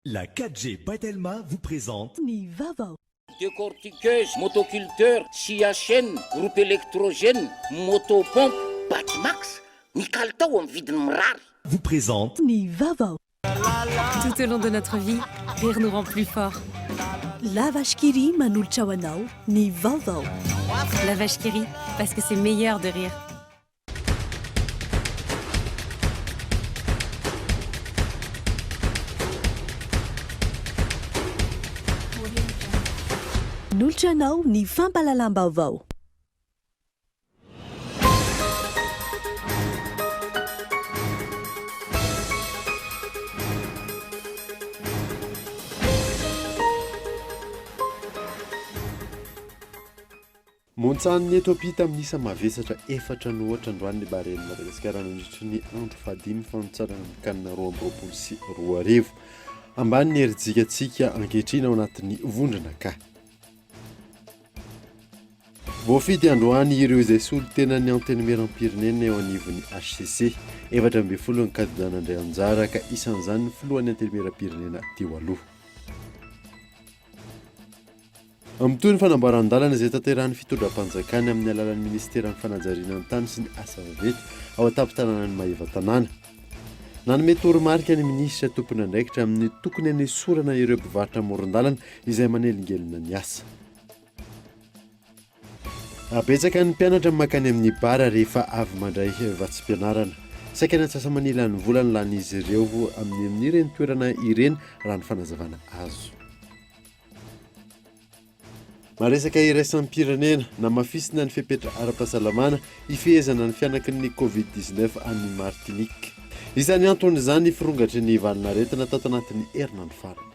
La 4G by Telma vous présente Ny vaovao. Décortiqueuse, motoculteur, scie à chaîne, groupe électrogène, moto pompe, Batimax, ny kalitao amin'ny vidiny mirary. Vous présente Ny vaovao. Tout au long de notre vie, rire nous rend plus forts. La Vache qui rit manolotra ho anao ny vaovao. La Vache qui rit, parce que c'est meilleur de rire. Manolotra anao ny fampahalalam-baovao. Montsanin'ny Etiopia tamin'ny isa mavesatra efatra no ohatra androany ny Barean'i Madagasikara nandritry ny andro fahadimy fanotsanana ny CAN 2022. Ambany ny herijika-tsika ankehitriny ao anatin'ny vondrona K. Voafidy androany ireo izay solontenan'ny Antenimierampirenena eo anivon'ny hcc. 14 ny kandida nandray anjara ka isan'izany ny filohan'ny Antenimierampirenena teo aloha. Mitohy ny fanamboaran-dalana izay tanterahin'ny fitondram-panjakana amin'ny alalan'ny minisiteran'ny fanajariana ny tany sy ny asa vaventy ao an-tampon-tanànan'i Maevatanàna. Nanome toromarika ny minisitra tompon'andraikitra amin'ny tokony hanesorana ireo mpivarotra amoron-dalana izay manelingelina ny asa. Betsaka ny mpianatra mankany amin'ny bar rehefa avy mandray vatsim-pianarana. Saika ny antsasa-manilan'ny vola no lanin'izy ireo amin'ireny toerana ireny raha ny fanazavana azo. Maresaka iraisam-pirenena, namafisina ny fepetra ara-pahasalamana hifehezana ny fihanaky ny Covid 19 any Martinique. Isan'ny anton'izany ny firongatry ny valin'aretina tato anatin'ny herinandro farany.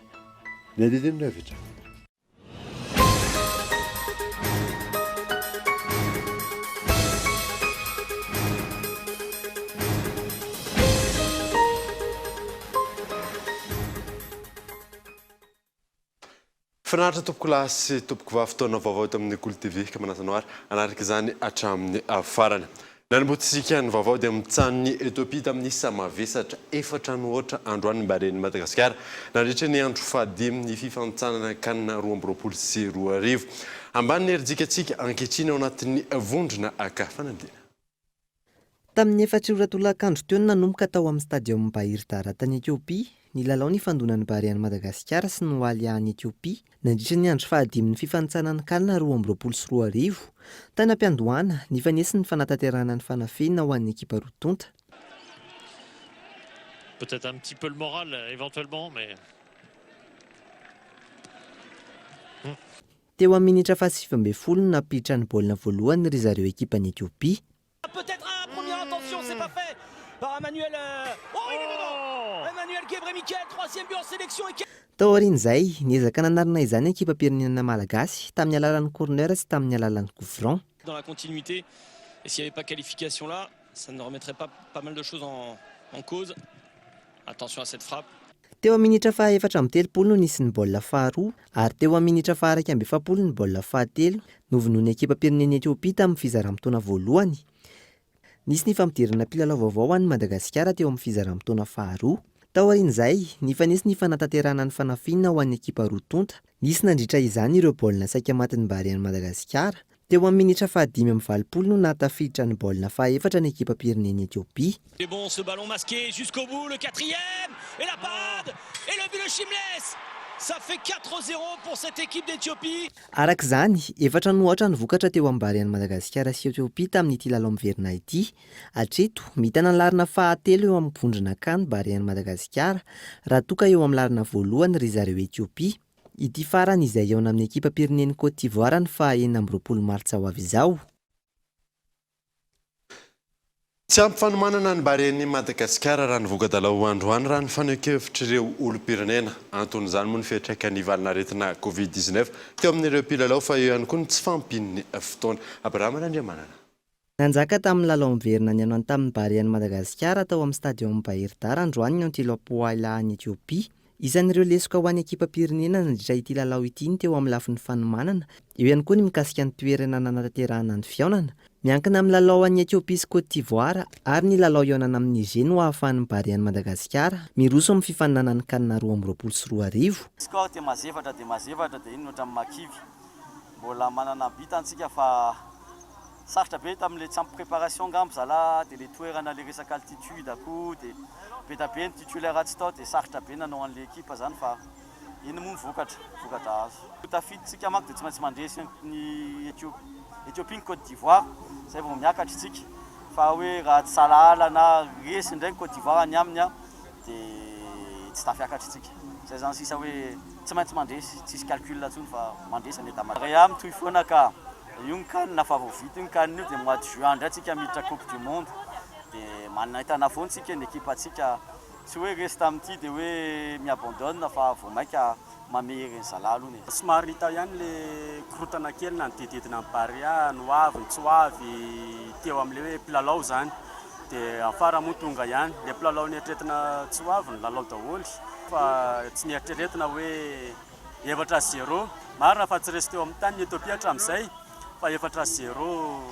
Ny andinindininy avy hatrany. Finaritra tompokolahy sy tompokovavy fotoana vaovao eto amin'ny Kolo TV ka manasa anao ary hanaraka izany hatramin'ny farany. Nanombohantsika ny vaovao dia mitsanin'ny Ethiopie tamin'ny isa mavesatra efatra no aotra androany ny Barean'i Madagasikara nandritra ny andro fahadimy ny fifanintsanana Can 2022. Ambany ny herijika-tsika ankehitriny ao anatin'ny vondrona K. Fanadihana. Tamin'ny efatra ora tolakandro teo no nanomboka tao amin'ny Stadium Bahir Dar tany Etiopia ny lalao nifandonan'ny Barean'i Madagasikara sy ny Walia any Etiopia nandritra ny andro fahadimin'ny fifanintsanan'ny Can 2022. Tany am-piandohana, nifanesy ny fanatanterahana ny fanafihana ho an'ny ekipa roa tonta. Peut-être un petit peu le moral éventuellement mais. Teo amin'ny minitra faha-19 no nampiditra ny baolina voalohany ry zareo ekipan'i Etiopia. Peut-être un première intention, c'est pas fait par Emmanuel. Oh, il est dedans Emmanuel Gebremichael, troisième but en sélection et Tao aorian'izay, niezaka nanarina izany ny ekipam-pirenena malagasy, tamin'ny alalan'ny corner sy tamin'ny alalan'ny coup franc. Dans la continuité et s'il y avait pas qualification là, ça ne remettrait pas pas mal de choses en en cause. Attention à cette frappe. Teo amin'ny minitra faha-34 no nisy ny baolina faharoa ary teo amin'ny minitra faha-41 ny baolina fahatelo novonoin'ny ekipam-pirenen'i Etiopia tamin'ny fizaram-potoana voalohany. Nisy ny fampidirana mpilalao vaovao ho an'i Madagasikara teo amin'ny fizaram-potoana faharoa. Taorian'izay, nifanesy ny fanatanterahana ny fanafihana ho an'ny ekipa roa tonta. Nisy nandritra izany ireo baolina saika matin'ny Barean'i Madagasikara. Teo amin'ny minitra faha-85 no nahatafiditra ny baolina fahaefatra ny ekipam-pirenen'i Etiopia. C'est bon ce ballon masqué jusqu'au bout, le quatrième et la parade et le but de Shimles! Ça fait 4 0 pour cette équipe d'Ethiopie. Araka izany, efatra no aotra ny vokatra teo amin'ny Barean'i Madagasikara sy Etiopia tamin'ity lalao miverina ity. Hatreto, mitana ny laharana fahatelo eo amin'ny vondrona K ny Barean'i Madagasikara, raha toa ka eo amin'ny laharana voalohany ry zareo Etiopia. Ity farany izay hihaona amin'ny ekipam-pirenen'i Côte d'Ivoire ny faha 26 martsa ho avy izao. Tsy ampy fanomanana ny Barean'i Madagasikara raha ny voka-dalao androany raha ny fanehoan-kevitr'ireo olom-pirenena. Anton'izany moa ny fiantraikan'ny valin'aretina Covid 19 teo amin'ireo mpilalao fa eo ihany koa ny tsy fahampian'ny fotoana. Abraham Randriamanana. Nanjaka tamin'ny lalao miverina nihaonany tamin'ny Barean'i Madagasikara tao amin'ny Stadium Bahir Dar androany ny Antilope Waila any Etiopia. Isan'ireo lesoka ho an'ny ekipam-pirenena nandritra ity lalao ity ny teo amin'ny lafiny fanomanana, eo ihany koa ny mikasika ny toerana nanatanterahana ny fihaonana. Miankina amin'ny lalao an'i Ethiopie sy Côte d'Ivoire ary ny lalao hihaonana amin'i Niger no ahafahan'ny Barea an'i Madagasikara miroso amin'ny fifaninanan'ny Can 2022. Score dia mazefatra dia mazefatra dia iny no ohatran'ny mahakivy. Mbola manana bita antsika fa sarotra be tamin'ilay tsy ampy préparation angamba zalahy dia ilay toerana ilay resaka altitude koa dia be dia be ny titulaire tsy tao dia sarotra be nanao an'ilay ekipa zany fa iny moa ny vokatra, vokatra azo. Ho tafiditra tsika manko dia tsy maintsy mandresy ny Ethiopie ny Cote d'Ivoire zay vao miakatra isika fa hoe raha tsy sahala na resy indray ny Cote d'Ivoire any aminy dia tsy tafiakatra isika. Zay zany sisa hoe tsy maintsy mandresy, tsisy calcul intsony fa mandresy any Tamatave. Rea mitohy foana ka, io ny can fa vao vita io can io dia mois de juin indray tsika miditra coupe du monde dia manentana foana tsika ny ekipantsika, tsy hoe resy tamin'ity dia hoe mi-abandonne fa vao maika mamehy ireny zalahy aloha e. Somary hita ihany le korontana kely nanodididina ny Barea, ny ho avy ny tsy ho avy teo amin'ilay hoe mpilalao izany. Dia afara moa tonga ihany. Ilay mpilalao neritreretina tsy ho avy nilalao daholo fa tsy neritreretina hoe efatra zéro. Marina fa tsy resy teo amin'ny tany ny Ethiopie hatramin'izay fa efatra zéro,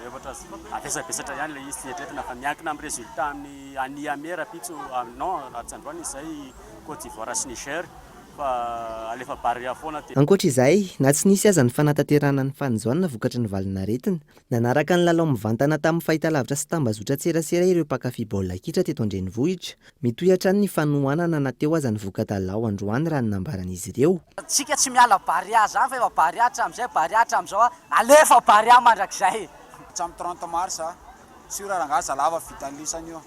efatra avesabesatra ihany ilay izy tsy neritreretina fa miankina amin'ny résultat amin'ny à Niamey rahampitso, non raha tsy androany izay Côte d'Ivoire sy Niger fa alefa Barea foana dia. Ankoatra izay, na tsy nisy aza ny fanatanterahana ny fan zone vokatry ny valanaretina, Nanaraka ny lalao mivantana tamin'ny fahitalavitra sy tambazotran-tserasera ireo mpankafy baolina kitra teto an-drenivohitra. Mitohy hatrany ny fanohanana na teo aza ny voka-dalao androany raha ny nambaran'izy ireo. Tsika tsy miala Barea zany fa efa Barea hatramizay Barea hatramizao a, alefa Barea mandrakizay. Hatramin'ny 30 mars a, sur rangahy zalahy fa vita an'lisany io.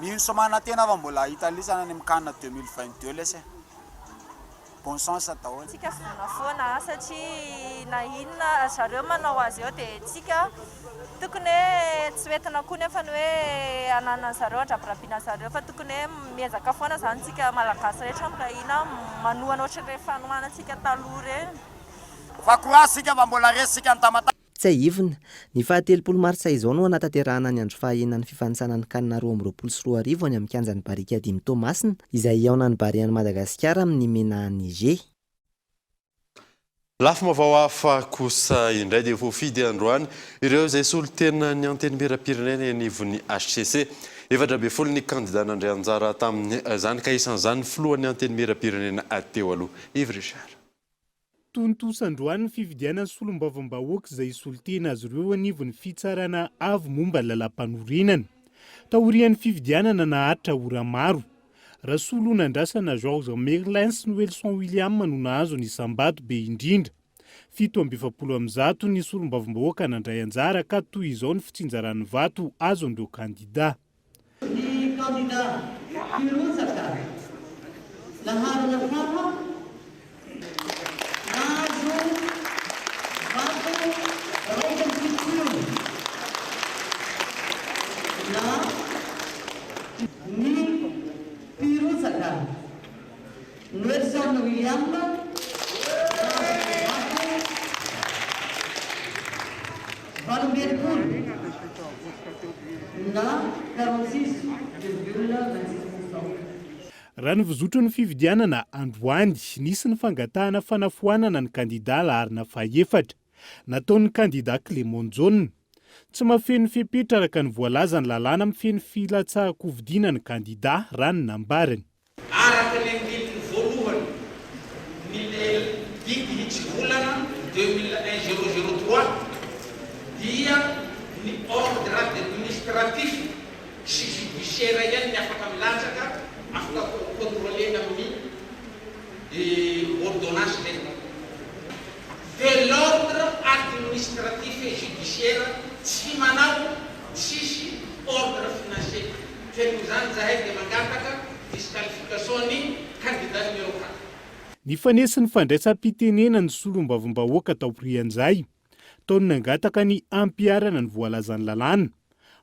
Mino sy manantena fa mbola hahita an'lisany any amin'ny can 2022 lesy e. Bon chance daholo. Tsika vonona foana satria na inona zareo manao azy eo dia tsika tokony hoe tsy hoentina koa nefa ny hoe ananan'ny zareo andrabirabiana zareo fa tokony hoe miezaka foana zany tsika malagasy rehetra miray hina manohana ohatran'ireny fanohanantsika taloha ireny. Fa courage sika fa mbola resy sika ny Tamatave. Tsiahivina, ny fahatelopolo martsa izao no hanatanterahana ny andro fahaenina ny fifanintsanan'ny Can 2022 any amin'ny kianjan'ny Barikadimy Toamasina, izay hihaonan'ny Barean'i Madagasikara amin'ny Mena Niger. Lafim-baovao hafa kosa indray dia voafidy androany ireo izay solontenan'ny Antenimierampirenena eny anivon'ny hcc. 14 ny kandida nandray anjara tamin'izany ka isan'izany ny filohan'ny Antenimierampirenena teo aloha, Yves Richard. Tontosa androany ny fifidianana solombavambahoaka izay hisolo tena azy ireo eo anivon'ny Fitsarana Avo momba ny Lalàmpanorenana. Taorian'ny fifidianana naharitra ora maro, Rasolonandrasana Georges Merlin sy Noelson William no nahazo ny isam-bato be indrindra. 147 ny solombavambahoaka nandray anjara ka toy izao ny fitsinjaran'ny vato azon'ireo kandidà. Ny kandida mpirotsaka laharana faha nahazo vato 71 na ny mpirotsaka Noelson William nahazo vato 68 na 46,26%. Raha ny fizotry ny fifidianana androany, nisy ny fangatahana fanafoanana ny kandida laharana fahefatra, nataon'ny kandida Clément Jaona. Tsy mahafeno fepetra araka ny voalazan'ny lalàna mifehy ny filatsahan-kofidiana ny kandida, raha ny nambarany. Araka ny andininy voalohany ny didy hitsivolana 2001 003 dia ny ordre administratif sy judiciaire ihany ny afaka milatsaka, afaka contrôler-na amin'ny ordonnance zay. De l'ordre administratif et judiciaire tsy manao tsisy ordre financier. Feno izany zahay dia mangataka disqualification ny candidat numéro quatre. Nifanesy ny fandraisam-pitenena ny solombavambahoaka taorian'izay, tao ny nangataka ny hampiharana ny voalazan'ny lalàna.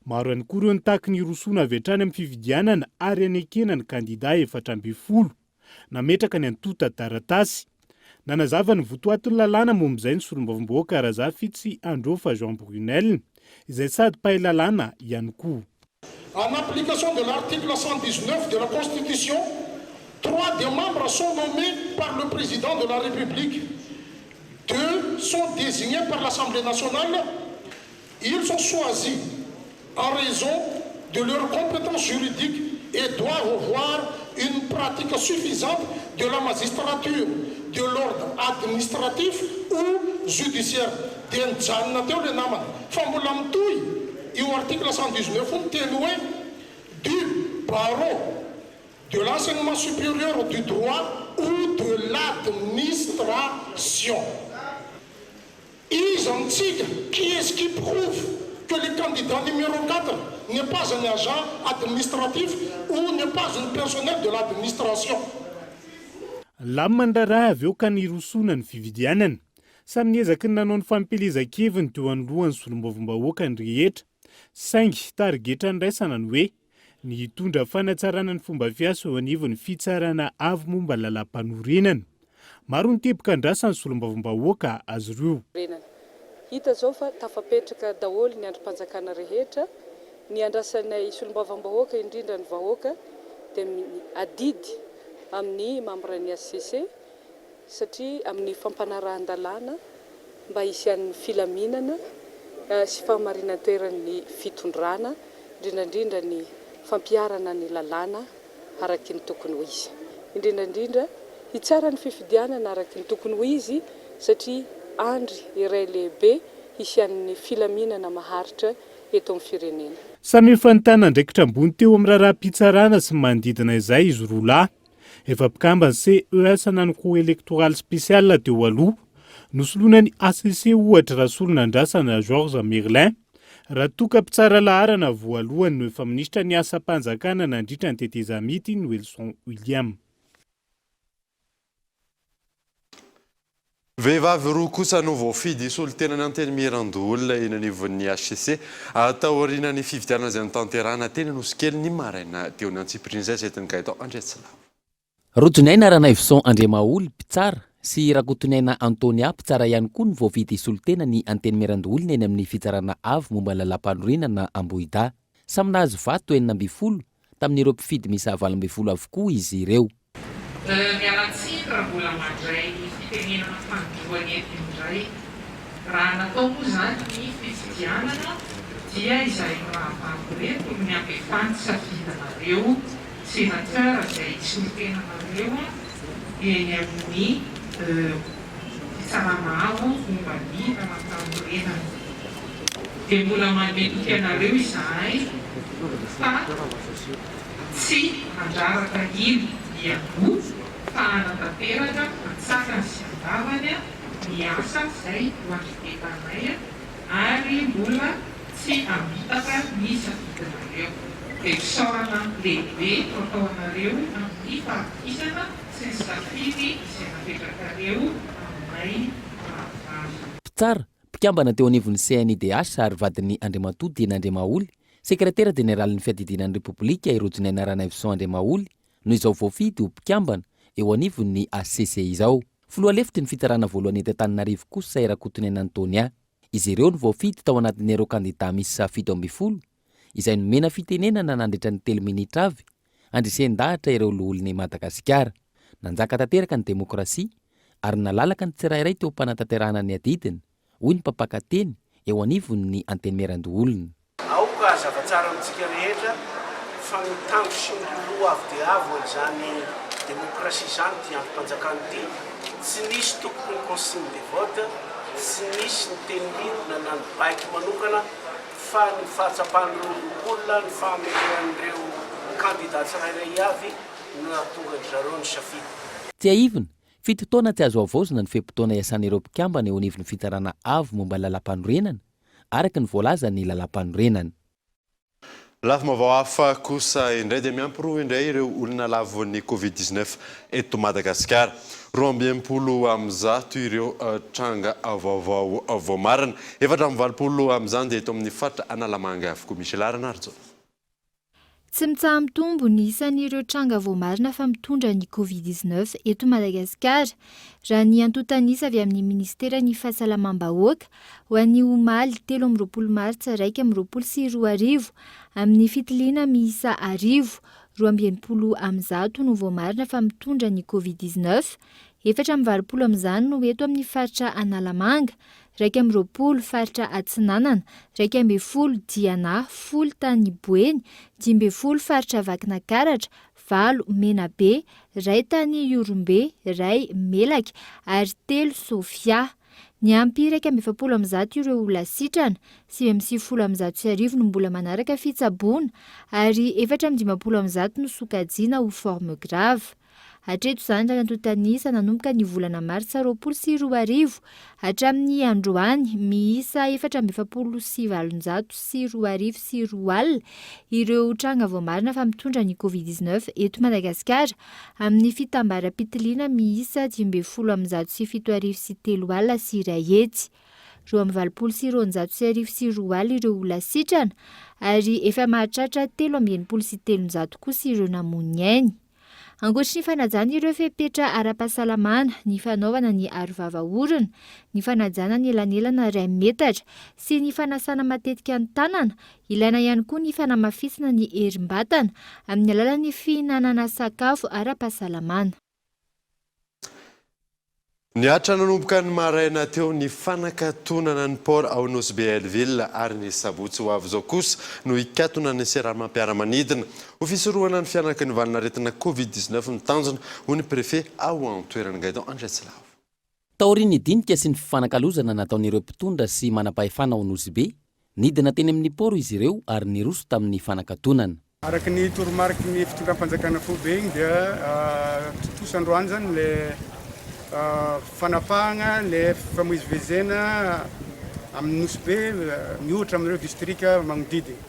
Maro ihany koa ireo nitaky ny hirosoana avy hatrany amin'ny fifidianana ary hanekena ny kandidà 14. Nametraka ny antontan-taratasy. Nanazava ny votoatin'ny lalàna momba izay ny solombavambahoaka Razafitsy Androfa Jean Brunel, izay sady mpahay lalàna ihany koa. En application de l'article 119 de la Constitution, Trois des membres sont nommés par le Président de la République. Deux sont désignés par l'Assemblée nationale. Ils sont choisis en raison de leurs compétences juridiques et doivent avoir une pratique suffisante de la magistrature, de l'ordre administratif ou judiciaire. Dia nijanona teo ilay namana. Fa mbola mitohy io article 119 io miteny hoe du barreau de l'enseignement supérieur du droit ou de l'administration. Iza amintsika, qui est-ce qui prouve que le candidat numéro 4 n'est pas un agent administratif ou n'est pas une personnel de l'administration? Lamina ny raharaha avy eo ka nirosoana ny fividianana. Samy niezaky ny nanao ny fampielezan-keviny teo anoloan'ny solombavambahoaka ny rehetra. Saingy tarigetra niraisana ny hoe ny hitondra fanatsarana ny fomba fiasa eo anivon'ny Fitsarana Avo momba ny Lalàmpanorenana. Maro ny teboka andrasan'ny solombavambahoaka azy ireo. Renana. Hita izao fa tafapetraka daholo ny andrim-panjakana rehetra, ny andrasanay solombavambahoaka indrindra ny vahoaka dia ny adidy amin'ny mambran'ny HCC satria amin'ny fampanarahan-dalàna mba hisian'ny filaminana sy fahamarinan-toeran'ny fitondrana, indrindra indrindra ny fampiharana ny lalàna araky ny tokony ho izy. Indrindra indrindra hitsara ny fifidianana araky ny tokony ho izy satria andry iray lehibe hisian'ny filaminana maharitra eto amin'ny firenena. Samy efa nitana andraikitra ambony teo amin'ny raharaham-pitsarana sy ny manodidina izay izy roa lahy. Efa mpikamban'ny CES na ny Cour Electorale Spéciale teo aloha. Nosoloina ny HCC ohatra Rasolonandrasana Georges Merlin. Raha toa ka mpitsara laharana voalohany no efa minisitra ny asam-panjakana nandritra ny tetezamita i Noelson William. Vehivavy roa kosa no voafidy hisolo tena ny Antenimierandoholona eny anivon'ny hcc taorian'ny fifidianana izay notanterahina teny Anosikely ny maraina teo. Ny antsipirian'izay izay entin'i Gaëtan Andriatsilavo. Rojoniaina Ranaivoson Andriamaholy, mpitsara, sy Rakotoniaina Antonia, mpitsara ihany koa no voafidy hisolo tena ny Antenimierandoholona eny amin'ny Fitsarana Avo momba ny Lalàmpanorenana Ambohidahy. Samy nahazo vato 16 tamin'ireo mpifidy miisa 18 avokoa izy ireo. Miala tsiny raha mbola mandray ny fitenenana fanindroany eto indray. Raha natao moa izany ny fifidianana dia izahay mirahavavy ireto no miampefa ny safidinareo Sénateur izay hisolo-tena anareo eny amin'ny Fitsarana Avo momba ny Lalàmpanorenana. Dia mbola manome toky anareo izahay fa. Tsy handraraka ilo mialoha fa hanatanteraka antsakany sy andavany ny asa izay ho andriketanay ary mbola tsy hamitaka ny safidinareo. Dia fisaorana lehibe no atao anareo amin'ny fahatokisana sy ny safidy izay napetrakareo aminay rahavavy. Mpitsara, mpikambana teo anivon'ny CNIDH ary vadin'i Andriamatoa Diana Andriamaholy, Sekretera jeneralin'ny Fiadidiana ny Repoblika i Rojoniaina Ranaivoson Andriamaholy no izao voafidy ho mpikambana eo anivon'ny HCC izao. Filoha lefitry ny fitsarana voalohany eto Antananarivo kosa i Rakotoniaina Antonia. Izy ireo no voafidy tao anatin'ireo kandidà miisa 17 izay nomena fitenenana nandritra ny telo minitra avy handresen-dahatra ireo loholon'i Madagasikara. Nanjaka tanteraka ny demokrasia ary nalalaka ny tsirairay teo am-panatanterahana ny adidiny hoy ny mpampakateny eo anivon'ny Antenimierandoholona. Aoka hazava tsara amintsika rehetra fa mitandro sy miloloha avo dia avo an'izany demokrasia izany ity andrim-panjakana ity. Tsy nisy tompoko ny consigne de vote, tsy nisy ny teny midina na ny baiko manokana fa ny fahatsapan'ireo loholona, ny fahamendrehan'ireo kandida tsirairay avy no nahatonga an-dry zareo nisafidy. Tsiahivina Fito taona tsy azo havaozina ny fe-potoana iasan'ireo mpikambana eo anivon'ny Fitsarana Avo momba ny Lalàmpanorenana, araka ny voalazan'ny Lalàmpanorenana. Lafim-baovao hafa kosa indray dia miampy roa indray ireo olona lavon'ny Covid 19 eto Madagasikara. 162 ireo tranga vaovao voamarina. 84 amin'izany dia eto amin'ny faritra Analamanga avokoa. Michela Ranarijaona. Tsy mitsaha-mitombo ny isan'ireo tranga voamarina fa mitondra ny Covid 19 eto Madagasikara, raha ny antontan'isa avy amin'ny minisiteran'ny Fahasalamam-bahoaka ho an'ny omaly 23 martsa 2021, amin'ny fitiliana miisa arivo, 162 no voamarina fa mitondra ny Covid 19, 84 amin'izany no eto amin'ny faritra Analamanga, 21 faritra Atsinanana, 11 Diana, folo tany Boeny, 15 faritra Vakinakaratra, valo Menabe, iray tany Ihorombe, iray Melaky ary telo Sofia. Niampy 141 ireo olona sitrana, 199 no mbola manaraka fitsaboana ary 154 no sokajiana ho forme grave. Hatreto izany raha ny antontan'isa nanomboka ny volana martsa 2020 hatramin'ny androany, miisa 244 20 ireo tranga voamarina fa mitondra ny Covid 19 eto Madagasikara amin'ny fitambaram-pitiliana miisa 175 103. 282 ireo olona sitrana ary efa mahatratra 363 kosa ireo namoy ny ainy. Ankoatry ny fanajana ireo fepetra ara-pahasalamana, ny fanaovana ny arovava orona, ny fanajana ny elanelana iray metatra sy ny fanasana matetika ny tanana, ilaina ihany koa ny fanamafisana ny herim-batana amin'ny alalan'ny fihinanana sakafo ara-pahasalamana. Nihatra nanomboka ny maraina teo ny fanakatonana ny port ao Nosy Be Hell-Ville ary ny sabotsy ho avy izao kosa no hikatona ny seranam-piaramanidina. Ho fisorohana ny fihanaky ny valin'aretina Covid 19 ny tanjona, hoy ny préfet ao an-toerana Gaëtan Andriatsilavo. Taorian'ny dinika sy ny fifanakalozana nataon'ireo mpitondra sy manam-pahefana ao Nosy Be, nidina teny amin'ny port izy ireo ary niroso tamin'ny fanakatonana. Araka ny toromariky ny fitondram-panjakana foibe igny dia tontosa androany zany le fanapahagna le fifamoivoizena amin'ny Nosy Be miohatra amin'ireo distrika magnodidigny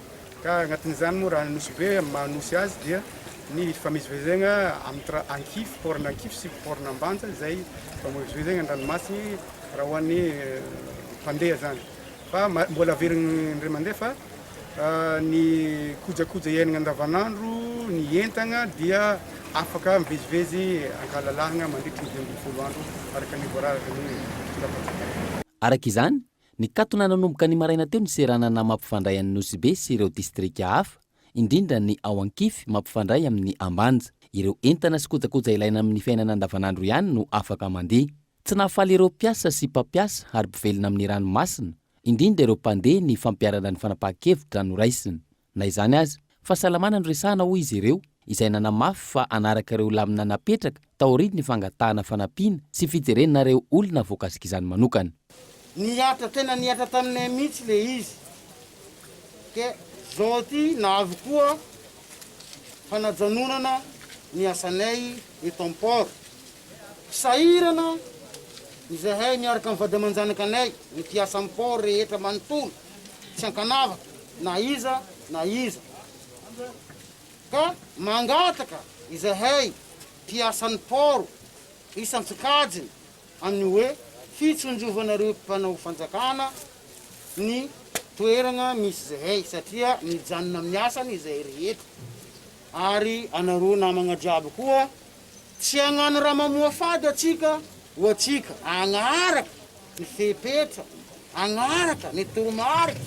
ka agnatin'izany moa raha Nosy Be amin'ny maha Nosy azy dia ny fifamezivezegna entre Ankify, port n'Ankify sy port n'Ambanja izay fifamoivoizegna an-dranomasigny raha ho an'ny mpandeha zany. Fa mbola averigny indray mandeha fa ny kojakoja iainagna andavanandro, ny entagna dia afaka mivezivezy ankahalalahagna mandritry ny 15 andro araka ny voararan'ny fitondram-panjakana. Araka izany, nikatona nanomboka ny maraina teo ny seranana mampifandray an'i Nosy Be sy ireo distrika hafa, indrindra ny ao Ankify mampifandray amin'ny Ambanja. Ireo entana sy kojakoja ilaina amin'ny fiainana andavanandro ihany no afaka mandeha. Tsy nahafaly ireo mpiasa sy mpampiasa ary mpivelona amin'ny ranomasina, indrindra ireo mpandeha ny fampiharana ny fanapahan-kevitra noraisina. Na izany aza, fahasalamana no resahana hoy izy ireo, izay nanamafy fa hanaraka ireo lamina napetraka taorian'ny fangatahana fanampiana sy fijerena ireo olona voakasik'izany manokana. Nihatra, tena nihatra taminay mihitsy le izy. Ke zao ty nahavy koa fanajanonana ny asanay eto am port. Sahirana izahay miaraka amin'ny vady aman-janakanay, ny mpiasa amin'ny port rehetra manontolo, tsy ankanavaka na iza na iza. Ka mangataka izahay mpiasan'ny port isan-tsokajiny amin'ny hoe fitsinjovanareo mpanao fanjakana ny toerana misy izahay satria mijanona amin'ny asany izahay rehetra ary anareo namagna jiaby koa Tsy hagnano raha mamoafady atsika ho atsika, hagnaraka ny fepetra, hagnaraka ny toromarika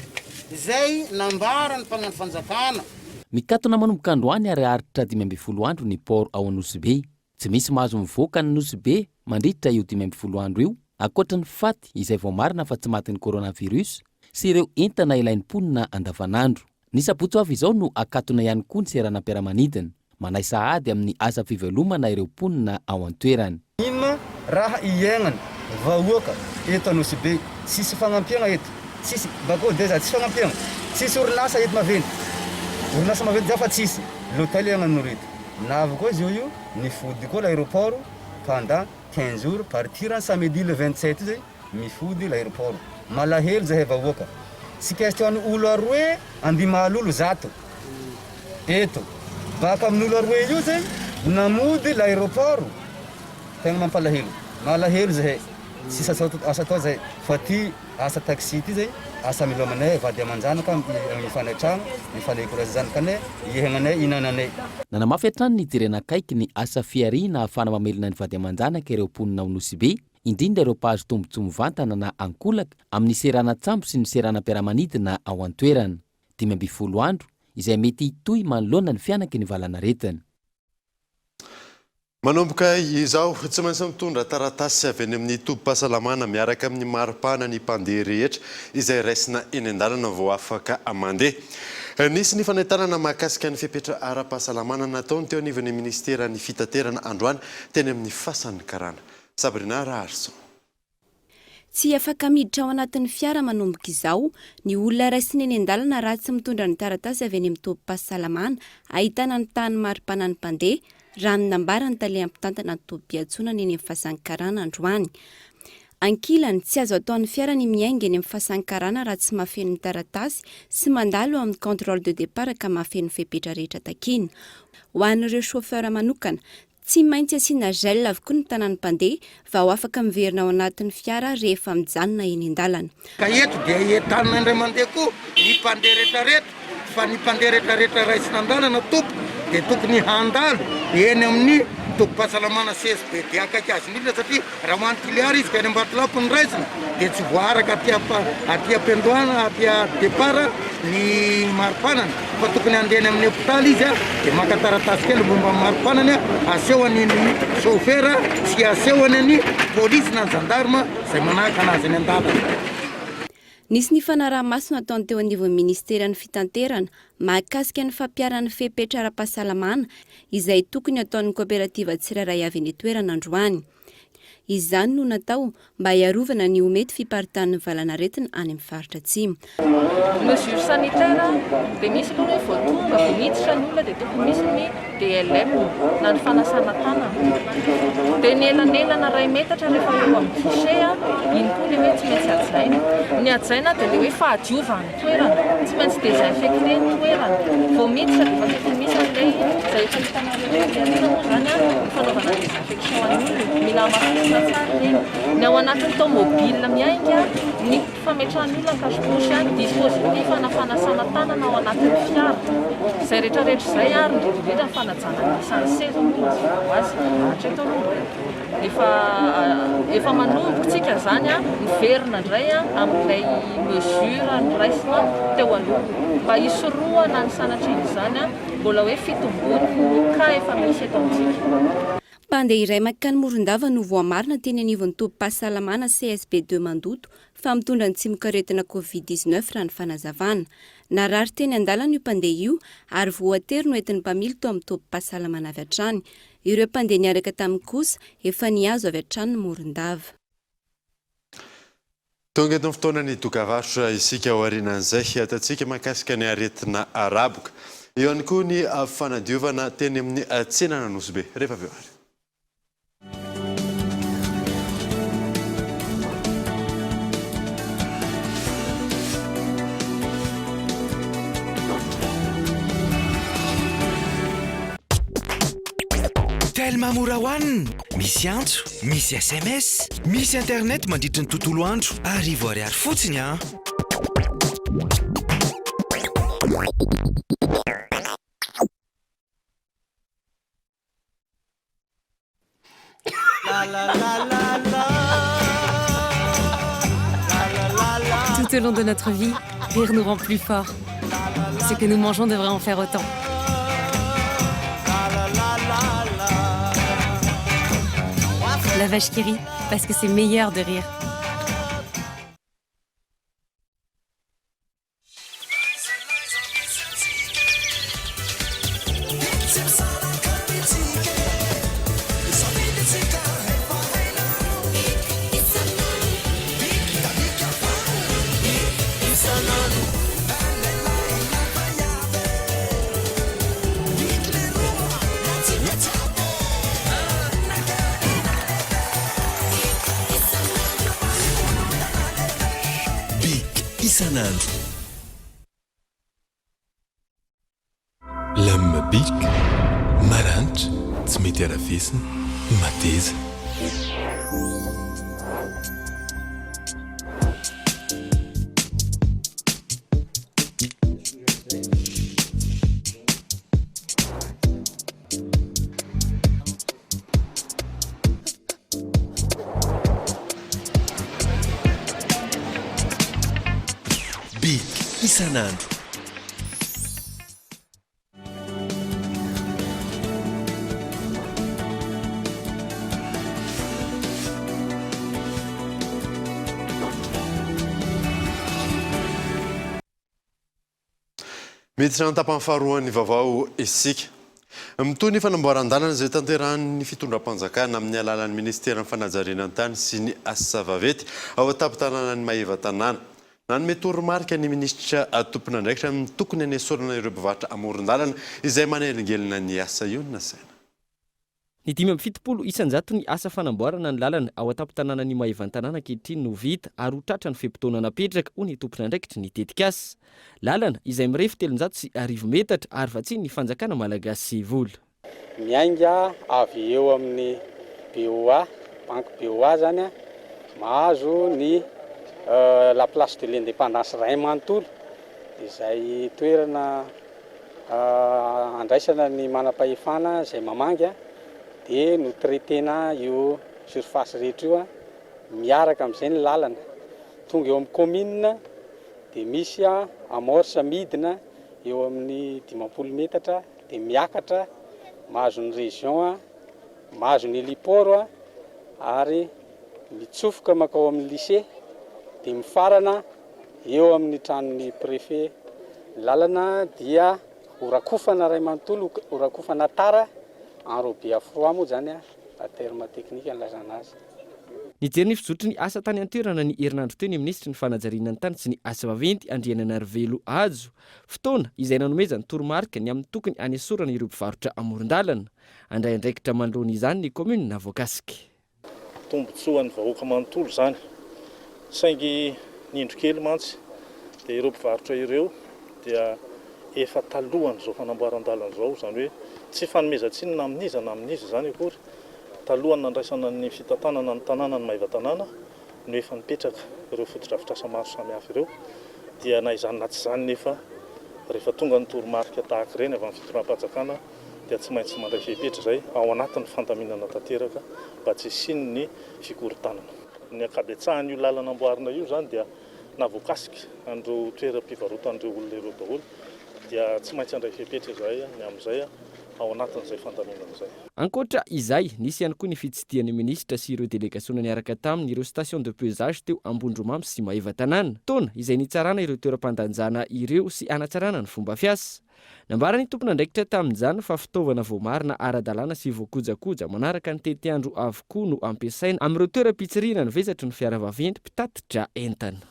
izay nambaran'ny mpagnano fanjakana. Mikatona manomboka androany ary haharitra 15 andro ny port ao Anosibe. Tsy misy mahazo mivoaka an'i Nosy Be mandritra io 15 andro io, ankoatra ny faty izay voamarina fa tsy matin'ny coronavirus sy ireo entana ilain'ny mponina andavanandro. Ny sabotsy ho avy izao no hakatona ihany koa ny seranam-piaramanidina. Manahy sahady amin'ny asa fivelomana ireo mponina ao an-toerana. Inona raha iaignany vahoaka eto Anosibe tsisy fagnampiagna eto tsisy bakeo deja tsisy fagnampiagna tsisy orinasa eto maventy orinasa maventy za fa tsisy l'hotel iaignan'olo eto navy koa zio io nifody koa l'aeroport pendant 15 jours partir ny samedi le 27 io zay Mifody l'aeroport. Malahelo zahay vahoaka. Tsy question ny olo aroe andimahalolo zato eto. Baka amin'olo aroe io zay namody l'aeroport. Tegna mampalahelo. Malahelo zahay. Tsisy asa asa atao zahay. Fa ty asa taxi ty zay asa milomanay vady aman-janaka mifanay tragno, mifanay zanakanay, iaignanay, ihinananay. Nanamafy hatrany ny jerena akaiky ny asa fihariana ahafahana mamelona ny vady aman-janaka ireo mponina ao Nosy Be indrindra ireo mpahazo tombontsoa mivantana na ankolaka amin'ny seranan-tsambo sy ny seranam-piaramanidina ao an-toerana. 15 andro, izay mety hitohy manoloana ny fihanaky ny valanaretina. Manomboka izao, tsy maintsy mitondra taratasy avy any amin'ny tobim-pahasalamana miaraka amin'ny maripana ny mpandeha rehetra izay raisina eny an-dalana vao afaka mandeha. Nisy ny fanentanana mahakasika ny fepetra ara-pahasalamana nataony teo anivon'ny minisiteran'ny fitaterana androany teny amin'ny Fasan'ny Karana. Sabrina Raharison. Tsy afaka miditra ao anatin'ny fiara manomboka izao ny olona raisina eny an-dalana raha tsy mitondra ny taratasy avy any amin'ny tobim-pahasalamana ahitana ny tahan'ny maripanan'ny mpandeha, raha ny nambaran'ny tale mpitantana ny tobim-piantsonana eny amin'ny Fasan'ny Karana androany. Ankilany, tsy azo ataon'ny fiara ny miainga eny amin'ny Fasan'ny Karana raha tsy mahafeno ny taratasy sy mandalo ao amin'ny contrôle de départ ka mahafeno ny fepetra rehetra takiana. Ho an'ireo chauffeur manokana, Tsy maintsy asiana gel avokoa ny tanan'ny mpandeha vao afaka miverina ao anatin'ny fiara rehefa mijanona eny an-dalana. Ka eto dia entanina indray mandeha koa ny mpandeha retraretra fa ny mpandeha retraretra raisina an-dalana tompoko dia tokony handalo eny amin'ny tobim-pahasalamana CSB dia akaiky azy indrindra satria raha ho any Toliara izy ka eny Ambatolampy no raisina dia tsy voaaraka aty aty am-piandohana aty a départ ny maripanana fa tokony handeha any amin'ny hopitaly izy dia maka taratasy kely momba ny maripanany asehony ny chauffeur sy asehony ny polisy na ny gendarme izay manakana azy eny an-dalana. Nisy ny fanaraha-maso nataony teo anivon'ny ministeran'ny fitanterana mahakasika ny fampiharana ny fepetra ara-pahasalamana izay tokony hataon'ny kaoperativa tsirairay avy eny an-toerana androany. Izany no natao mba hiarovana ny ho mety fiparitahan'ny valanaretina any amin'ny faritra atsimo. Mesure sanitaire dia misy aloha hoe vao tonga, vao miditra ny olona dia tokony misy ny DLM na ny fanasana tanana. Dia ny elanelana iray metatra rehefa eo amin'ny guichet, iny koa ilay hoe tsy maintsy hajaina. Ny hajaina dia ilay hoe fahadiovan'ny toerana, tsy maintsy désinfecté ny toerana. Vao miditra dia efa tokony misy an'ilay izay efa hitanareo tery aoriana moa izany ny fanaovana désinfection an'iny. Mila hamafisina tsara ireny. Ny ao anatin'ny tomobile miainga, ny fametrahan'ny olona ny cache-bouche, ny dispositif ana fanasana tanana ao anatin'ny fiara. Izay rehetra rehetra izay ary indrindra indrindra ny fanajana ny isan'ny seza moa mazava ho azy. Hatreto aloha mbola efa efa manomboka tsika izany miverina indray amin'ilay mesure noraisina teo aloha mba hisorohana ny sanatrian'izany mbola hoe fitombon'ny cas efa misy eto amintsika. Mpandeha iray mankany Morondava no voamarina teny anivon'ny tobim-pahasalamana CSB ii Mandoto fa mitondra ny tsimokaretina Covid 19 raha ny fanazavana. Narary teny an-dalana io mpandeha io ary voatery noentin'ny mpamily tao amin'ny tobim-pahasalamana avy hatrany. Ireo mpandeha niaraka taminy kosa efa nihazo avy hatrany Morondava. Tonga eto amin'ny fotoanan'ny dokavarotra isika aorianan'izay hiatantsika mahakasika ny aretina raboka. Eo ihany koa ny fanadiovana teny amin'ny tsenan'Anosibe. Rehefa avy eo ary. Telma mora hohanina, misy antso, misy sms, misy internet mandritry ny tontolo andro, arivo ariary fotsiny an! Tout au long de notre vie, rire nous rend plus forts. Ce que nous mangeons devrait en faire autant. La vache qui rit, parce que c'est meilleur de rire. Bic isan'andro. Lame bic, maranitra, tsy mety arafesina, mateza. Bic isan'andro. Miditra ny tapany faharoan'ny vaovao isika. Mitohy ny fanamboaran-dalana izay tanterahin'ny fitondram-panjakana amin'ny alalan'ny minisiteran'ny fanajariana ny tany sy ny asa vaventy ao an-tampon-tanànan'i Maevatanàna. Nanome toromarika ny minisitra tompon'andraikitra amin'ny tokony hanesorana ireo mpivarotra amoron-dalana izay manelingelina ny asa io ny nasaina. Ny 75 isan-jaton'ny asa fanamboarana ny lalana ao an-tampon-tanànan'i Maevantanàna ankehitriny no vita ary ho tratra ny fe-potoana napetraka, hoy ny tompon'andraikitry ny tetikasa. Lalana izay mirefy 1300 metatra ary vatsian'ny fanjakana malagasy vola. Miainga avy eo amin'ny BOA, banky BOA izany, mahazo ny la place de l'indépendance iray manontolo izay toerana Andraisana ny manam-pahefana izay mamangy dia no-traiter-na io surface rehetra io miaraka amin'izay ny lalana. Tonga eo amin'ny commune dia misy amorce midina eo amin'ny 50 metatra dia miakatra mahazo ny région, mahazo ny héliport ary mitsofoka mankao amin'ny lycée dia mifarana Eo amin'ny tranon'ny préfet ny lalana dia ho rakofana iray manontolo, ho rakofana tara, enrobé à froid moa izany raha terme technique no ilazana azy. Nijery ny fizotry ny asa tany an-toerana ny herinandro teo ny minisitry ny fanajariana ny tany sy ny asa vaventy, Andriananarivelo Hajo. Fotoana izay nanomezany toromarika ny amin'ny tokony hanesorana ireo mpivarotra amoron-dalana. Handray andraikitra manoloana izany ny kaominina voakasika. Tombontsoan'ny vahoaka manontolo izany. Saingy ny indro kely mantsy dia ireo mpivarotra ireo dia efa talohan'izao fanamboaran-dalana izao, izany hoe tsy fanomezan-tsiny na amin'iza na amin'iza izany akory, talohan'ny nandraisana ny fitantanana ny tanànan'i Maevatanàna no efa nipetraka ireo fotodrafitrasa maro samihafa ireo, dia na izany na tsy izany nefa rehefa tonga ny toromarika tahaka ireny avy amin'ny fitondram-panjakana dia tsy maintsy mandray fepetra izay ao anatin'ny fandaminana tanteraka mba tsy hisian'ny fikorontanana. Ny ankabetsahan'io lalana amboarina io izany dia na voakasika an'ireo toeram-pivarotan'ireo olona ireo daholo dia tsy maintsy handray fepetra izahay ny amin'izay ao anatin'izay fandaminana izay. Ankoatra izay, nisy ihany koa ny fitsidihan'ny minisitra sy ireo delegasiona niaraka taminy ireo station de pesage teo Ambondromamy sy Maevatanàna. Fotoana izay nitsarana ireo toeram-pandanjana ireo sy hanatsarana ny fomba fiasa. Nambaran'ny tompon'andraikitra tamin'izany fa fitaovana voamarina ara-dalàna sy voakojakoja manaraka ny tetiandro avokoa no ampiasaina amin'ireo toeram-pitsirihana ny vesatry ny fiara vaventy mpitatitra entana.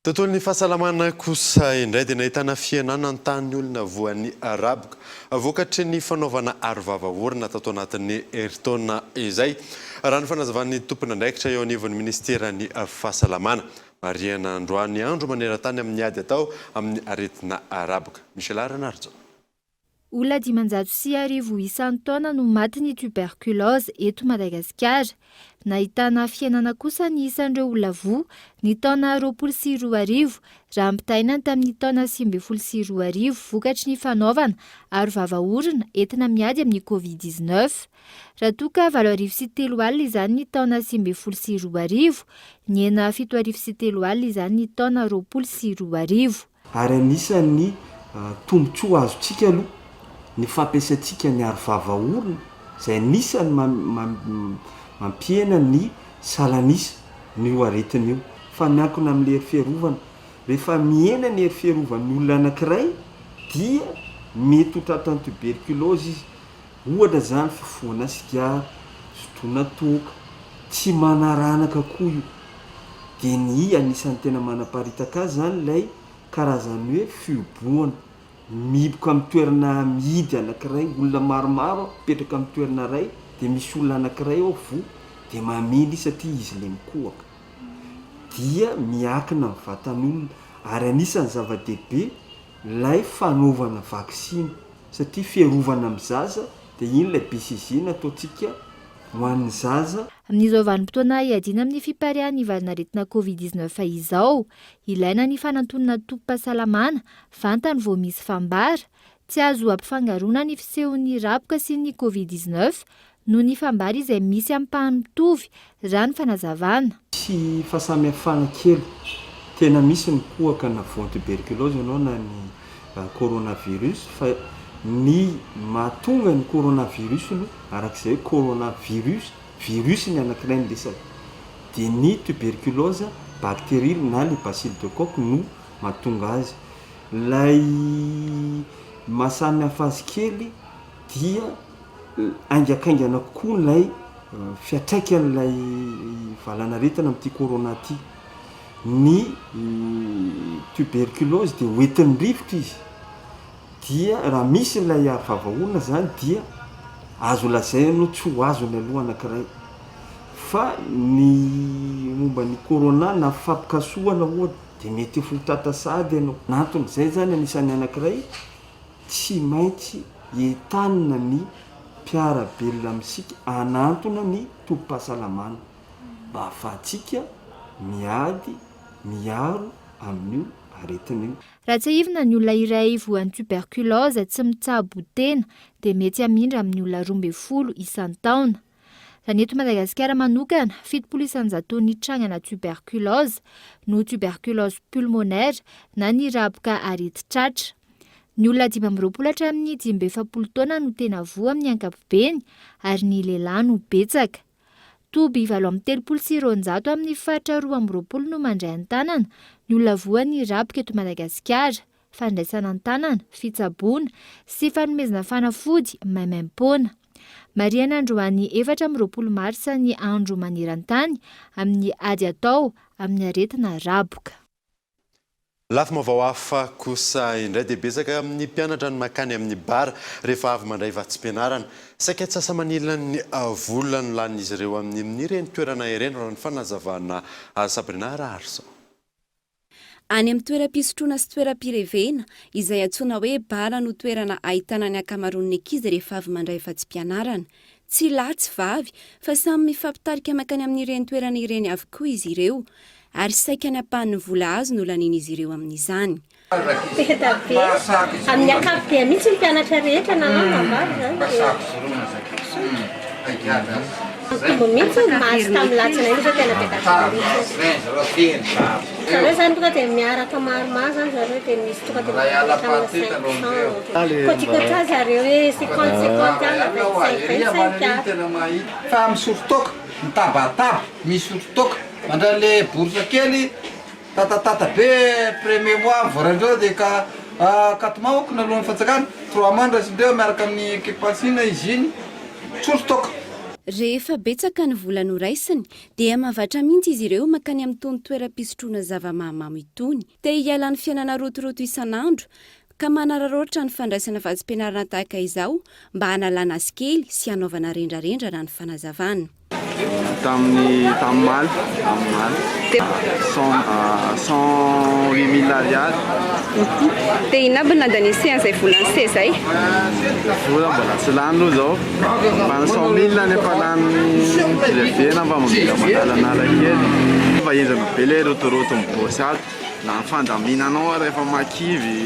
Tontolon'ny fahasalamana kosa indray dia nahitana fihenana ny tahan'ny olona voan'ny raboka vokatry ny fanaovana arovava orona tato anatin'ny herintaona izay, raha ny fanazavan'ny tompon'andraikitra eo anivon'ny minisiteran'ny fahasalamana. Marihana androany andro maneran-tany amin'ny ady atao amin'ny aretina raboka. Michela Ranarijaona. Olona 1500 isan-taona no matin'ny tuberculose eto Madagasikara. Nahitana fihenana kosa ny isan'ireo olona voa ny taona 2020 raha ampitahaina ny tamin'ny taona 2019 vokatry ny fanaovana aro vava orona entina miady amin'ny Covid 19. Raha toa ka 3008 izany ny taona 2019, nihena 3003 izany ny taona 2020. Ary anisan'ny tombontsoa azontsika aloha ny fampiasantsika ny arovava orona izay anisan'ny mampihena ny salan'isa n'io aretina io. Fa miankina amin'ilay hery fiarovana. Rehefa mihena ny hery fiarovan'ny olona anankiray dia mety ho tratran'ny tuberculose izy. Ohatra izany fifohana sigara, fisotroana toaka, tsy manaranaka koa io. Dia ny anisan'ny tena manaparitaka azy izany ilay karazan'ny hoe fihobohana, mihiboka amin'ny toerana mihidy anankiray, olona maromaro mipetraka amin'ny toerana iray dia misy olona anankiray ao voa dia mamely izy satria izy ilay mikohaka. Dia miankina amin'ny vatan'olona ary anisan'ny zava-dehibe ilay fanaovana vaksiny. Satria fiarovana amin'ny zaza dia iny ilay BCG nataontsika ho an'ny zaza. Amin'izao vanim-potoana hiadiana amin'ny fipariahan'ny valanaretina Covid 19 izao, ilaina ny fanantonana tobim-pahasalamana vantany vao misy fambara. Tsy azo ampifangaroana ny fisehon'ny raboka sy ny Covid 19 noho ny fambara izay misy ampahany mitovy, raha ny fanazavana. Misy fahasamihafana kely, tena misy ny kohaka na voan'ny tuberculose ianao na ny coronavirus fa ny mahatonga ny coronavirus aloha araka izay hoe coronavirus, virus ny anankiray ny resaka, dia ny tuberculose bacterie na le bacille de Koch no mahatonga azy. Ilay maha samy hafa azy kely dia haingankaingana kokoa ilay fiantraikan'ilay valanaretina amin'ity corona ity. Ny tuberculose dia hoentin'ny rivotra izy dia raha misy ilay vava-olona izany dia azo lazaina aloha tsy ho azony aloha anankiray fa ny momba ny corona na fampikasohana ohatra dia mety ho tratra sahady ianao. Ny anton'izay izany anisan'ny anankiray tsy maintsy entanina ny mpiara-belona amintsika hanantona ny tobim-pahasalamana mba hahafahantsika miady, miaro amin'io aretina io. Raha tsiahivina ny olona iray voan'ny tuberculose tsy mitsabo tena dia mety hamindra amin'ny olona 12 isan-taona. Raha ny eto Madagasikara manokana, 70 isan-jaton'ny trangana tuberculose no tuberculose pulmonaire na ny raboka aretin-tratra. Ny olona 25 hatramin'ny 45 taona no tena voa amin'ny ankapobeny ary ny lehilahy no betsaka. Toby 238 amin'ny faritra 22 no mandray an-tanana ny olona voan'ny raboka eto Madagasikara, fandraisana an-tanana, fitsaboana sy fanomezana fanafody maimaim-poana. Marihana androany 24 marsa ny andro maneran-tany amin'ny ady atao amin'ny aretina raboka. Lafim-baovao hafa kosa indray dia betsaka amin'ny mpianatra no mankany amin'ny bar rehefa avy mandray vatsim-pianarana. Saika antsasa-manilan'ny vola no lanin'izy ireo amin'ireny toerana ireny raha ny fanazavana Sabrina Raharison. Any amin'ny toeram-pisotroana sy toeram-pirevena, izay antsoina hoe bar no toerana ahitana ny ankamaroan'ny ankizy rehefa avy mandray vatsim-pianarana. Tsy lahy tsy vavy, fa samy mifampitarika mankany amin'ireny toerana ireny avokoa izy ireo, ary saika ny ampahan'ny vola azo no lanian'izy ireo amin'izany. Be dia be. Amin'ny ankapobeny mihitsy ny mpianatra rehetra na lahy na vavy izany dia mitombo mihitsy ny mahazo tamin'ny latsinainy izao tena be dia be mihitsy. Zareo izany tonga dia miaraka maromaro izany zareo dia misy tonga dia miaraka hatramin'ny 500. Kôtikôta zareo hoe cinquante cinquante na vingt cinq vingt cinq ary. Fa misotro toaka, mitabataba, misotro toaka, mandray le bourse kely Tatatata be premier mois voaraindreo de ka quatre mois manko naloan'ny fanjakana, trois mois ndraisindreo miaraka amin'ny equipe izy iny, tsory toaka. Rehefa betsaka ny vola noraisiny dia mavatra mihitsy izy ireo mankany amin'itony toeram-pisotroana zava-mahamamo itony. Te hiala ny fiainana rotoroto isan'andro ka manararaotra ny fandraisana vatsim-pianarana tahaka izao mba hanalana azy kely sy hanaovana rendrarendra raha ny fanazavana. Tamin'ny tamin'ny omaly, tamin'ny omaly. 108000 ariary. Dia inona aby no nandanian'se an'izay volan'se izay? Vola mbola tsy lany aloha izao. Fa ny 100000 no efa lany revena fa mbola manalanala kely. Fa henjana be ilay rotoroto mibossy ato. Na ny fandaminanao ary efa mahakivy.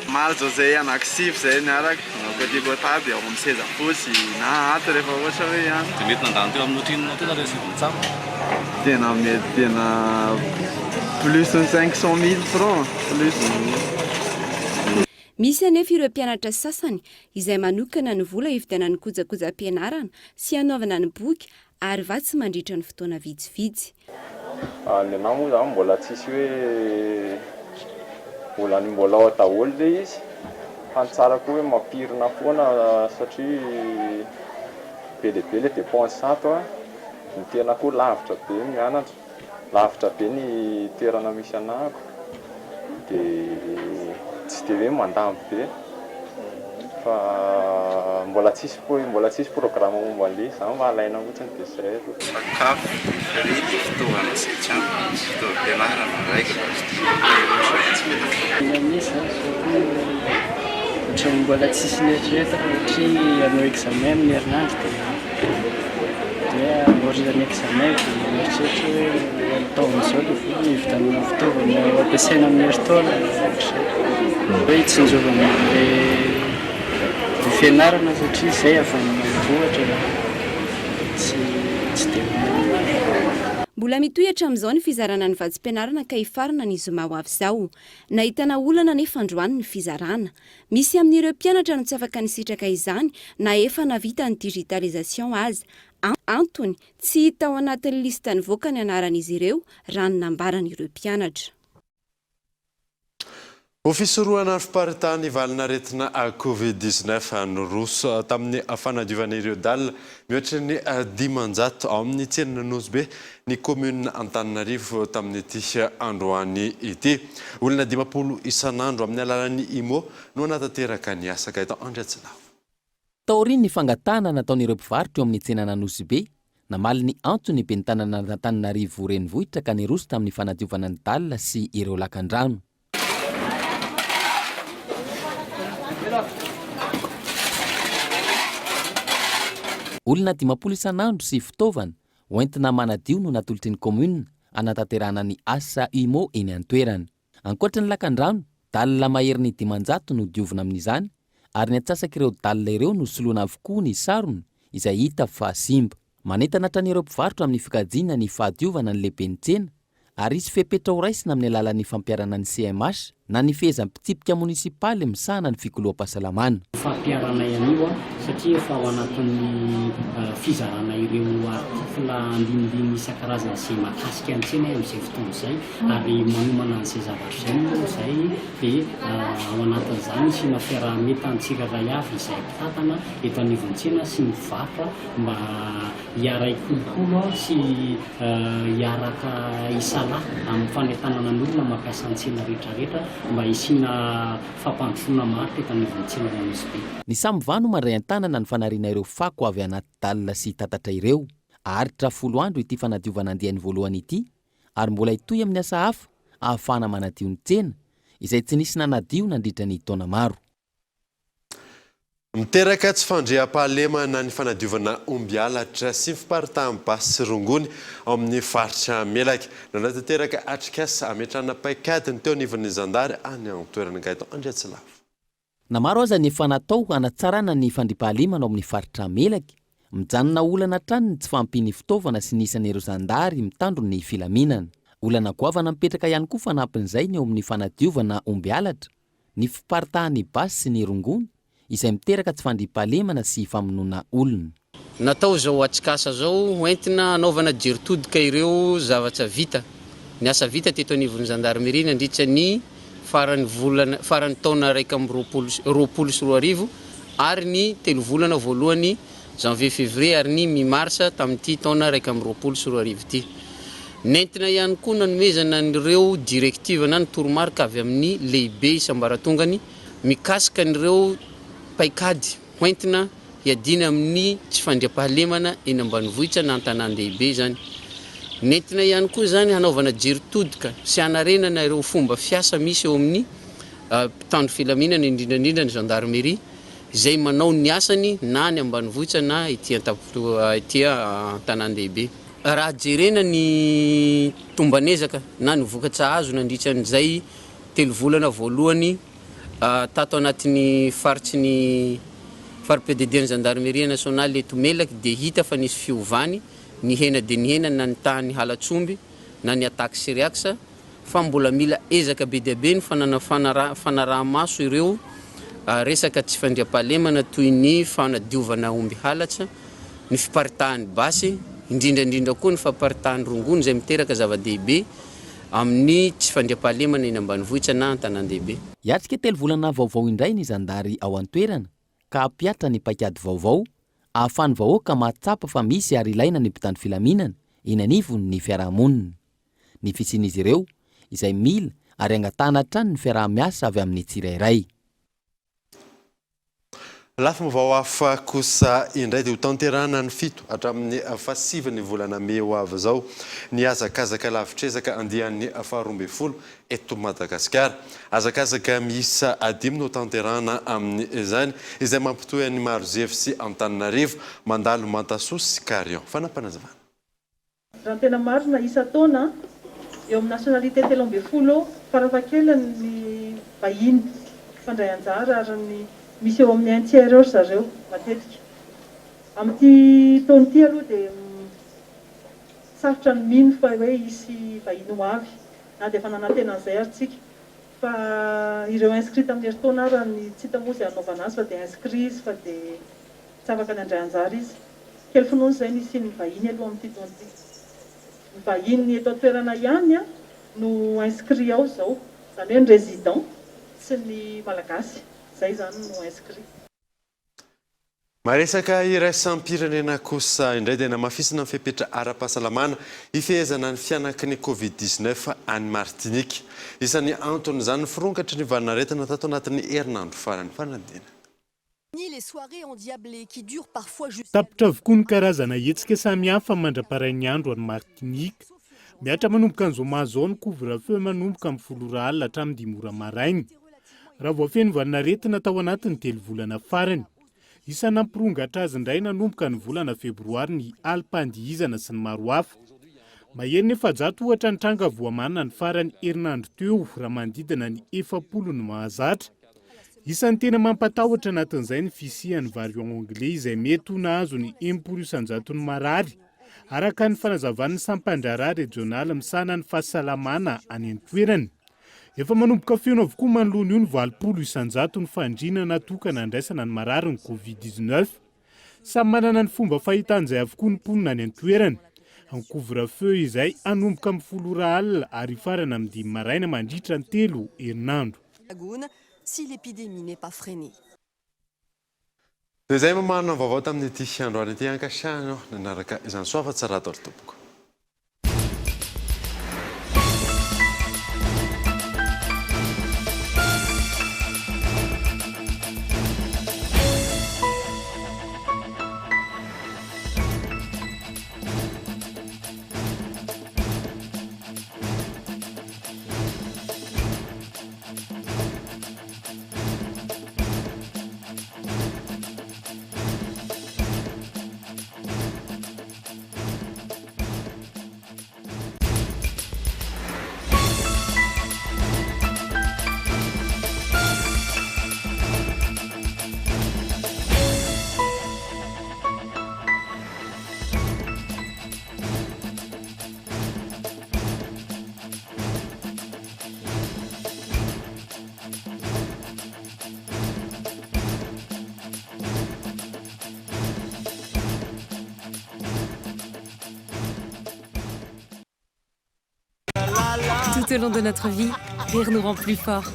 Omaly zao zay anaky sivy zay niaraka, nanao côté quota dia ao amin'ny seza fotsy na ato rehefa ohatra hoe ihany. Dia mety nandany teo amin'ny ohatrinona teo nareo sivy mitsabo? Tena mety tena plus ny 500 mille francs plus. Misy anefa ireo mpianatra sasany izay manokana ny vola hividianany kojakojam-pianarana sy hanaovana ny boky ary vatsy mandritra ny fotoana vitsivitsy. Ny anah moa zany mbola tsisy hoe mbola ny mbola ao daholo le izy fa ny tsara koa hoe mampirina foana satria be dia be le dépense ato a, ny tena koa lavitra be mianatra, lavitra be ny toerana misy anahako dia tsy dia hoe mandany be fa mbola tsisy mbola tsisy programme momba an'ilay izy, za mba alaina fotsiny dia zay aloha. Sakafo, frity, fitaovana izay tsy ampy, fitaovam-pianarana, règle, stylo, cahier, tsy mety avokoa. Ny izany zao ohatran'ny mbola tsisy nieritreretako satria hanao examen amin'ny herinandro dia dia aorian'ny examen vao mieritreritra hoe atao amin'izao ilay vola hividianana fitaovana ho ampiasaina amin'ny herintaona ohatr'izay. Hoe hitsinjovana an'ilay fianarana satria izay avy any ambanivohitra tsy tsy dia manana. Mbola mitohy hatramin'izao ny fizarana ny vatsim-pianarana ka hifarana ny zoma ho avy izao. Nahitana olana anefa androany ny fizarana. Misy amin'ireo mpianatra no tsy afaka nisitraka izany na efa nahavita ny digitalisation aza. Antony, tsy hita ao anatin'ny lista nivoaka ny anaran'izy ireo, raha ny nambaran'ireo mpianatra. Ho fisorohana ny fiparitahan'ny valin'aretina Covid 19, niroso tamin'ny fanadiovana ireo dalle mihoatry ny 500 ao amin'ny tsenan'Anosibe Be ny kaominina Antananarivo tamin'ity androany ity. Olona 50 isan'andro amin'ny alalan'ny IMO no hanatanteraka ny asa. Gaëtan Andriatsinavo. Taorian'ny fangatahana nataon'ireo mpivarotra eo amin'ny tsenan'Anosibe, namaly ny antso ny ben'ny tanànan'Antananarivo renivohitra ka niroso tamin'ny fanadiovana ny dalle sy ireo lakandrano. Olona 50 isan'andro sy fitaovana hoentina manadio no natolotry ny kaominina hanatanterahana ny asa UMO eny an-toerana. Ankoatra ny lakandrano, dalle maherin'ny 500 no diovina amin'izany ary ny antsasak'ireo dalle ireo no soloina avokoa ny sarony izay hita fa simba. Manentana hatrany ireo mpivarotra amin'ny fikajiana ny fahadiovana ny lehiben'ny tsena ary hisy fepetra horaisina amin'ny alalan'ny fampiharana ny CMH na ny fehezam-pitsipika monisipaly misahana ny fikoloam-pahasalamana. Fampiharanay an'io satria efa ao anatin'ny fizarana ireo article andinindininy isan-karazany izay mahakasika ny tsena amin'izay fotoana izay ary manomana an'izay zavatra izay moa izay dia ao anatin'izany hisiana fiaraha-mientan'ny tsirairay avy izay mpitantana eto anivon'ny tsena sy ny mpivarotra mba hiara-hikolokolo sy hiaraka hisalahy amin'ny fanentanana ny olona mampiasa ny tsena rehetrarehetra mba hisiana fampandrosoana maharitra eto anivon'ny tsenan'Anosibe. Ny Samva no mandray an-tanana ny fanariana ireo fako avy anaty dalle sy tatatra ireo. Haharitra folo andro ity fanadiovana andiany voalohany ity ary mbola hitohy amin'ny asa hafa ahafahana manadio ny tsena izay tsy nisy nanadio nandritra ny taona maro. Miteraka tsy fandriampahalemana ny fanadiovana omby halatra sy ny fiparitahan'ny basy sy rongony ao amin'ny faritra Melaky. Nanatanteraka atrikasa hametrahana paikady ny teo anivon'ny zandary any an-toerana Gaëtan Andriatsilavo. Na maro aza ny efa natao hanatsarana ny fandriampahalemana ao amin'ny faritra Melaky, mijanona olana hatrany ny tsy fahampian'ny fitaovana sy ny isan'ireo zandary mitandro ny filaminana. Olana goavana mipetraka ihany koa fanampin'izay ny eo amin'ny fanadiovana omby halatra ny fiparitahan'ny basy sy ny rongony izay miteraka tsy fandriampahalemana sy famonoana olona. Natao izao atrikasa izao ho entina hanaovana jery todika ireo zavatra vita, ny asa vita teto anivon'ny zandarimeria nandritra ny faran'ny volana faran'ny taona 2021 ary ny telo volana voalohany janvier février ary ny mi-mars tamin'ity taona 2021 ity. Nentina ihany koa nanomezana an'ireo directive na ny toromarika avy amin'ny lehibe isam-baratongany mikasika an'ireo paikady hoentina hiadiana amin'ny tsy fandriampahalemana eny ambanivohitra na an-tanàn-dehibe izany. Nentina ihany koa izany hanaovana jery todika sy hanarenana ireo fomba fiasa misy eo amin'ny mpitandro filaminana indrindra indrindra ny gendarmerie izay manao ny asany na any ambanivohitra na ety ety an-tanàn-dehibe. Raha jerena ny tomban'ezaka na ny vokatra azo nandritra an'izay telo volana voalohany tato anatin'ny faritry ny fari-piadidian'ny zandarmeria nasionaly eto Melaky dia hita fa nisy fiovany, nihena dia nihena na ny tahan'ny halatr'omby na ny attaque syriax fa mbola mila ezaka be dia be ny fanaraha-maso ireo resaka tsy fandriampahalemana toy ny fanadiovana omby halatra, ny fiparitahan'ny basy, indrindra indrindra koa ny faparitahan'ny rongony izay miteraka zava-dehibe amin'ny tsy fandriampahalemana eny ambanivohitra na an-tanàn-dehibe. Hiatrika telo volana vaovao indray ny zandary ao an-toerana ka hampihatra ny paikady vaovao ahafahan'ny vahoaka mahatsapa fa misy ary ilaina ny mpitandro filaminana eny anivon'ny fiarahamonina. Ny fisian'izy ireo izay mila ary angatahana hatrany ny fiaraha-miasa avy amin'ny tsirairay. Lafim-baovao hafa kosa indray dia hotanterahana ny fito hatramin'ny fahasivin'ny volana mey ho avy izao ny hazakazaka lavitr'ezaka andiany faharoambinifolo eto Madagasikara. Hazakazaka miisa dimy no hotanterahana amin'izany izay mampitohy an'i Marozevo sy Antananarivo, mandalo Mantasoa sy Carion. Fanapanazavana. Raha ny tena marina, isan-taona, eo amin'ny nationalité 13 eo farafahakeliny ny vahiny mpandray anjara ary ny misy eo amin'ny un tiers eo ry zareo matetika. Amin'ity taona ity aloha dia sarotra ny mino fa hoe hisy vahiny ho avy na dia efa nanantena an'izay ary tsika. Fa ireo inscrit tamin'ny herintaona ary ny tsy hita moa izay hanaovana azy fa dia inscrit izy fa dia tsy afaka ny handray anjara izy. Kely finoana izay ny hisian'ny vahiny aloha amin'ity taona ity. Ny vahiny eto an-toerana ihany no inscrit ao izao, izany hoe ny résident. sy ny Malagasy, izay izany no inscrit. Maresaka iraisam-pirenena kosa indray dia namafisina ny fepetra ara-pahasalamana hifehezana ny fihanaky ny Covid 19 any Martinique. Isan'ny anton'izany ny fironkatry ny valanaretina tato anatin'ny herinandro farany. Fanadihana. Tapitra avokoa ny karazana hetsika samihafa mandra-parain'ny andro any Martinique. Mihatra manomboka ny zoma izao ny couvre-feu manomboka amin'ny 10 ora alina hatramin'ny dimy ora maraina. Raha voafehy ny valanaretina tao anatin'ny telo volana farany. Isan'ny nampirongatra azy indray nanomboka ny volana febroary ny alim-pandihizana sy ny maro hafa. Mahery ny 400 ohatra ny tranga voamarina ny faran'ny herinandro teo raha manodidina ny 40 no mahazatra. Isan'ny tena mampatahotra anatin'izay ny fisian'ny variant anglais izay mety ho nahazo ny 60 isan-jaton'ny marary, araka ny fanazavan'ny sampan-draharaha rejionaly misahana ny fahasalamana any an-toerana. Efa manomboka feno avokoa manoloana io ny 80 isan-jaton'ny fandriana natokana handraisana ny marary ny Covid 19. Samy manana ny fomba fahitany izay avokoa ny mponina any an-toerana. Ny couvre feu izay hanomboka amin'ny 10 ora alina ary hifarana amin'ny dimy maraina mandritra ny telo herinandro. Dia izay mamarana ny vaovao tamin'ity androany ity. Ankasitrahana anao nanaraka izany. Soa fa tsara daholo tompoko. Tout au long de notre vie, rire nous rend plus forts.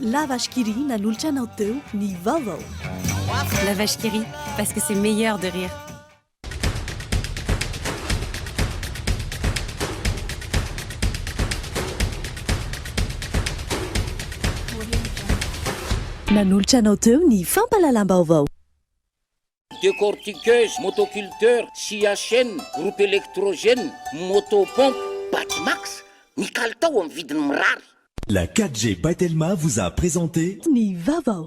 La Vache qui rit nanolotra anao teo ny vaovao. La Vache qui rit, parce que c'est meilleur de rire. Nanolotra anao teo ny fampahalalam-baovao. Décortiqueuse, motoculteur, scie à chaîne, groupe électrogène, motopompe, Batimax, ny kalitao amin'ny vidiny mirary. La 4G by Telma vous a présenté Ny vaovao.